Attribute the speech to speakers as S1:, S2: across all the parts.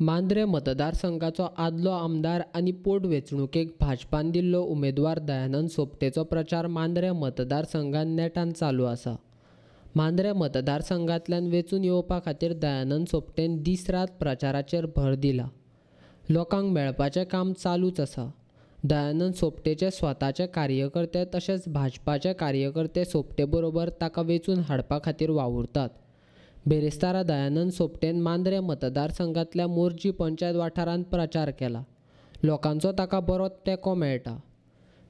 S1: मांद्रे मतदारसंघाचो आदलो आमदार आनी पोटवेंचणुकेक भाजपान दिल्लो उमेदवार दयानंद सोपटेचो प्रचार मांद्रे मतदारसंघात नेटान चालू आसा. मांद्रे मतदारसंघांतल्यान वेंचून येवपा खातीर दयानंद सोपटेन दीस रात प्रचाराचेर भर दिला. लोकांक मेळपाचें काम चालूच आसा. दयानंद सोपटेचे स्वताचे कार्यकर्ते तशेंच भाजपाचे कार्यकर्ते सोपटे बरोबर ताका वेंचून हाडपा खातीर वावुरतात. बेरेस्तारा दयानंद सोपटेन मांद्रे मतदारसंघांतल्या मोरजी पंचायत वाठारांत प्रचार केला. लोकांचो ताका बरो तेंको मेळटा.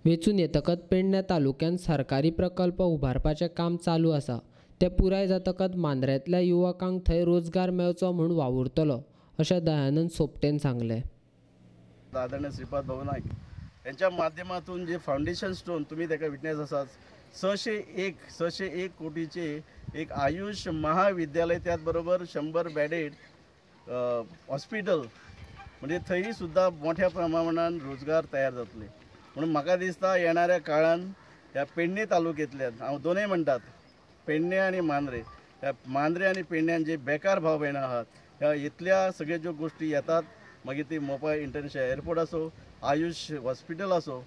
S1: वेंचून येतकच पेडणे तालुक्यांत सरकारी प्रकल्प उबारपाचें काम चालू आसा. ते पुराय जातकच मांद्रेंतल्या युवकांक थंय रोजगार मेळचो म्हूण वावुरतलो अशें दयानंद सोपटेन सांगलें.
S2: आदरणीय श्रीपाद भाऊ नायक यांच्या माध्यमातून जे फाउंडेशन स्टोन तुम्ही ताका विटनेस आसात, 601 कोटीचे एक आयुष महाविद्यालय, त्याचबरोबर 100 बेडेड हॉस्पिटल, म्हणजे थंय सुद्दां मोठ्या प्रमाणान रोजगार तयार जातले. म्हणून म्हाका दिसता येणाऱ्या काळान ह्या पेडणे तालुक्यांतल्यान, हांव दोनूय म्हणटात पेडणे आनी मांद्रे, ह्या मांद्रे आनी पेडण्यान जे बेकार भाव भयणां आहात ह्या इतल्या सगळ्यो ज्यो गोश्टी येतात, मागीर ती मोपा इंटरनॅशनल एअरपोर्ट आसूं, आयुष हॉस्पिटल आसूं,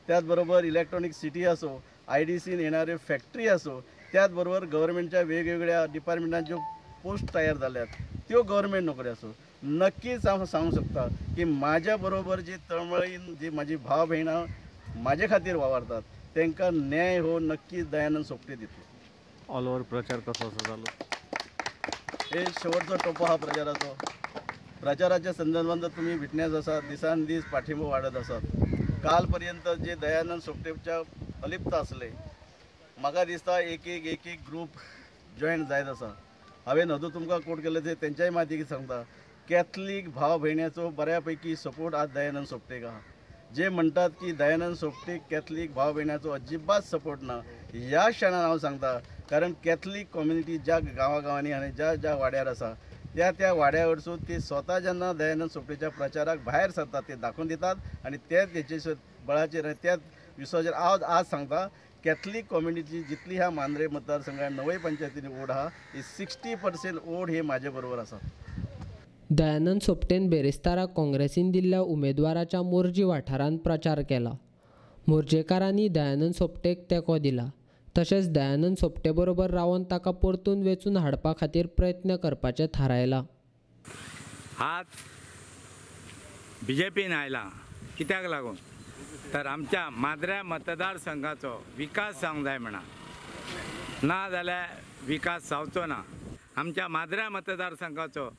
S2: त्याचबरोबर इलेक्ट्रॉनीक सिटी आसूं, IDCन येणाऱ्यो फॅक्टरी आसूं, त्याचबरोबर गव्हर्मेंटच्या वेगवेगळ्या डिपार्टमेंटान ज्यो पोस्ट तयार जाल्यात त्यो गव्हर्मेंट नोकरी आसूं, नक्कीच हांव सांगूंक शकता की म्हाज्या बरोबर जी तळमळीन जी म्हाजी भाव भयणां म्हाजे खातीर वावरतात तांकां न्याय हो नक्कीच दयानंद सोपटे दितलो.
S3: ऑल ओवर प्रचार कसो असो जालो?
S2: हे शेवटचो टप्पो हा प्रचाराचो. प्रचाराच्या संदर्भात तुमी विटनेस आसात, दिसान दीस पाठिंबो वाडत आसात. कालपर्यंत जे दयानंद सोपटेच्या अलिप्त आसले, म्हाका दिसता एक एक एक एक ग्रूप जॉयन जायत आसा. हांवें अदूं तुमकां कोट केल्लें ते तेंच्याय म्हायती सांगता, कॅथलीक भाव भयण्याचो बऱ्या पैकी सपोर्ट आज दयानंद सोपटेक आहा. जे म्हणटात की दयानंद सोपटेक कॅथलीक भाव भयण्याचो अजिबात सपोर्ट ना, ह्या क्षणान हांव सांगता, कारण कॅथलीक कम्युनिटी ज्या गांवागांवांनी आनी ज्या ज्या वाड्यार आसा त्या त्या वाड्या वरसून ते स्वता जेन्ना दयानंद सोपटेच्या प्रचाराक भायर सरतात ते दाखोवन दितात आनी ते तेचे बळाचेर आनी त्याच विश्वासाचेर हांव आज सांगता, कॅथलीक कम्युनिटी जितली ह्या मांद्रे मतदारसंघात 9 पंचायतींनी ओढ आहा, ही 60% ओढ हे म्हाजे बरोबर आसा.
S1: दयानंद सोपटेन बेरेस्तारा काँग्रेसीन दिल्ल्या उमेदवाराच्या मोरजी वाठारांत प्रचार केला. मोरजेकारांनी दयानंद सोपटेक तेंको दिला. तशेंच दयानंद सोपटे बरोबर रावन ताका परतून वेंचून हाडपा खातीर प्रयत्न करपाचें थारायलां.
S4: आज बीजेपीन आयला कित्याक लागून तर आमच्या मांद्र्या मतदारसंघाचो विकास जावंक जाय म्हणा, ना जाल्यार विकास जावचो ना. आमच्या मांद्र्या मतदारसंघाचो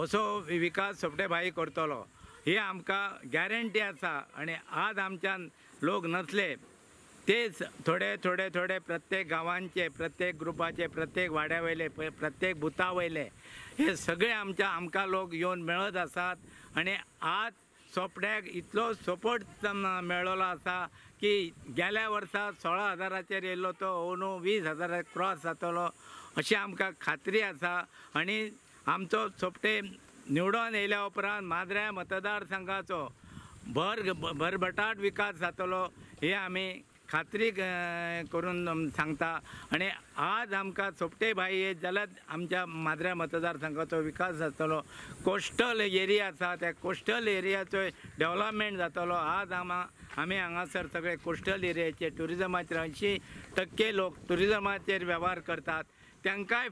S4: असो विकास सोपटे भाई करतलो ही आमकां गॅरंटी आसा. आनी आज आमच्यान लोक नसले तेच थोडे थोडे थोडे प्रत्येक गांवांचे, प्रत्येक ग्रुपाचे, प्रत्येक वाड्या वयले, प्रत्येक बुथा वयले हे सगळे आमच्या आमकां लोक येवन मेळत आसात. आनी आज सोपट्याक इतलो सपोर्ट मेळ्ळो आसा की गेल्या वर्सा 16,000चेर येयल्लो तो अंदू 20,000 क्रॉस जातलो अशी आमकां खात्री आसा. आनी आमचो सोपटे निवडून येयल्या उपरांत मांद्र्या मतदारसंघाचो भरभटाट विकास जातलो हे आमी खात्री करून सांगता. आनी आज आमकां सोपटे भाई येत जाल्यार आमच्या मांद्र्या मतदारसंघाचो विकास जातलो. कोस्टल एरिया आसा त्या कोस्टल एरियाचो डेवलपमेंट जातलो. आज आमी हांगासर सगळे कोस्टल एरियाचे ट्युरिजमाचेर 80% लोक ट्युरिजमाचेर वेव्हार करतात, तांकांय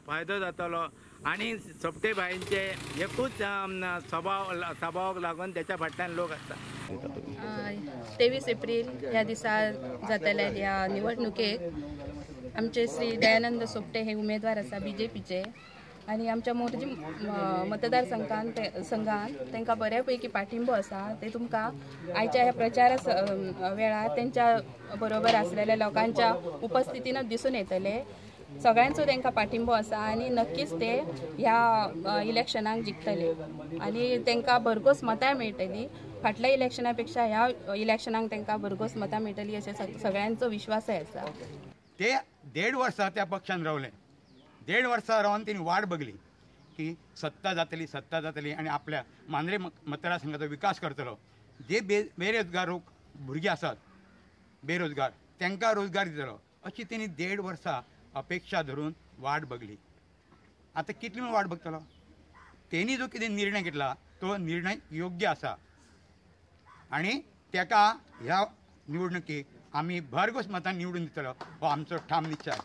S4: फायदो जातलो. आनी सोपटे भाईंचे एकूच स्वभावाक लागून त्याच्या फाटल्यान लोक आसता.
S5: 23 एप्रिल ह्या दिसा जातल्या ह्या निवडणुकेक आमचे श्री दयानंद सोपटे हे उमेदवार आसा बीजेपीचे आनी आमच्या मोरजी मतदारसंघान तांकां बऱ्या पैकी पाठिंबो आसा. ते तुमकां आयच्या ह्या प्रचारा वेळार तेंच्या बरोबर आसलेल्या लोकांच्या उपस्थितीनच दिसून येतले. सगळ्यांचो तांकां पाठिंबो आसा आनी नक्कीच ते ह्या इलेक्शनाक जिखतले आनी तांकां भरघोस मतां मेळटली. फाटल्या इलेक्शना पेक्षा ह्या इलेक्शनाक तांकां भरघोस मतां मेळटली अशें सगळ्यांचो विश्वासय आसा.
S6: ते 1.5 वर्सां त्या पक्षान रावले, 1.5 वर्सां रावन तेणी वाट बघली की सत्ता जातली, सत्ता जातली आनी आपल्या मांद्रे मतदारसंघाचो विकास करतलो. जे बेरोजगार भुरगीं आसात बेरोजगार तांकां रोजगार दितलो अशी तेणी 1.5 वर्सां अपेक्षा धरून वाट बघली. आतां कितली म्हूण वाट बघतलो? तेणी जो कितें निर्णय घेतला तो निर्णय योग्य आसा आनी तेका ह्या निवडणुकेक आमी भरघोस मतान निवडून दितलो हो आमचो ठाम निश्चय.